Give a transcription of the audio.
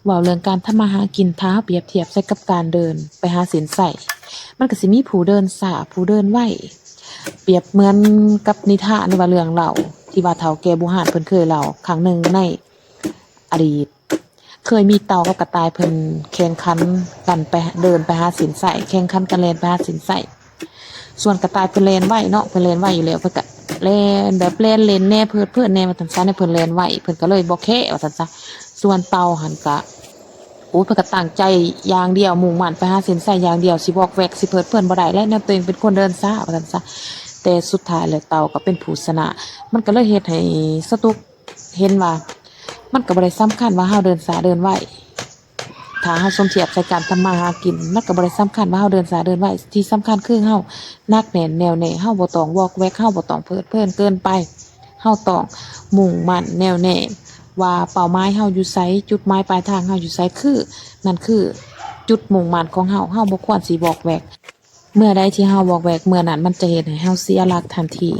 ເວົ້າເລື່ອງການທຳມາຫາກິນ ຖ້າເຮົາປຽບທຽບໃສ່ກັບການເດີນໄປຫາເສັ້ນໄຊ ມັນກໍຊິມີຜູ້ເດີນຊ້າ ຜູ້ເດີນໄວ. ປຽບເໝືອນກັບນິທານ ຫຼືວ່າເລື່ອງເລົ່າ ທີ່ວ່າເຖົ້າແກ່ບູຮານເພິ່ນເຄີຍເລົ່າຄັ້ງໜຶ່ງໃນອະດີດ ເຄີຍມີເຕົ່າກັບກະຕ່າຍເພິ່ນແຂ່ງຂັນກັນໄປ ເດີນໄປຫາເສັ້ນໄຊ ແຂ່ງຂັນກັນແລ່ນໄປຫາເສັ້ນໄຊ. ສ່ວນກະຕ່າຍເພິ່ນແລ່ນໄວເນາະ ເພິ່ນແລ່ນໄວຢູ່ແລ້ວ ເພິ່ນກະແລ່ນແບບແລ່ນຫຼິ້ນແດ່ ເພີດເພີນແດ່ ວ່າຊັ້ນຊະ ໃນເພິ່ນແລ່ນໄວ ເພິ່ນກະເລີຍບໍ່ແຄ ວ່າຊັ້ນຊະ. ສ່ວນເຕົ່າຫັ້ນກະ ໂອ້ຍ ເພິ່ນກະຕັ້ງໃຈຢ່າງດຽວ ມຸ່ງໝັ້ນໄປຫາເສັ້ນໄຊຢ່າງດຽວ ຊິວອກແວກ ຊິເພີດເພີນບໍ່ໄດ້ແຫຼະ ແນວຕົວເອງເປັນຄົນເດີນຊ້າ ວ່າຊັ້ນຊະ. ແຕ່ສຸດທ້າຍແລ້ວເຕົ່າກະເປັນຜູ້ຊະນະ ມັນກະເລີຍເຮັດໃຫ້ສະຕຸກເຫັນວ່າ ມັນກະບໍ່ໄດ້ສຳຄັນວ່າເຮົາເດີນຊ້າເດີນໄວ. ຖ້າເຮົາສົມທຽບໃສ່ການທຳມາຫາກິນ ມັນກໍບໍ່ໄດ້ສຳຄັນວ່າເຮົາເດີນຊ້າເດີນໄວ ທີ່ສຳຄັນຄືເຮົາໜັກແໜ້ນແນ່ວແນ່ ເຮົາບໍ່ຕ້ອງວອກແວກ ເຮົາບໍ່ຕ້ອງເພີດເພີນເກີນໄປ ເຮົາຕ້ອງມຸ່ງໝັ້ນແນ່ວແນ່ວ່າເປົ້າໝາຍເຮົາຢູ່ໃສ ຈຸດໝາຍປາຍທາງເຮົາຢູ່ໃສ ຄື ນັ້ນຄືຈຸດມຸ່ງໝັ້ນຂອງເຮົາ ເຮົາບໍ່ຄວນຊິວອກແວກ ເມື່ອໃດທີ່ເຮົາວອກແວກ ເມື່ອນັ້ນມັນຈະເຮັດໃຫ້ເຮົາເສຍຫຼັກທັນທີ.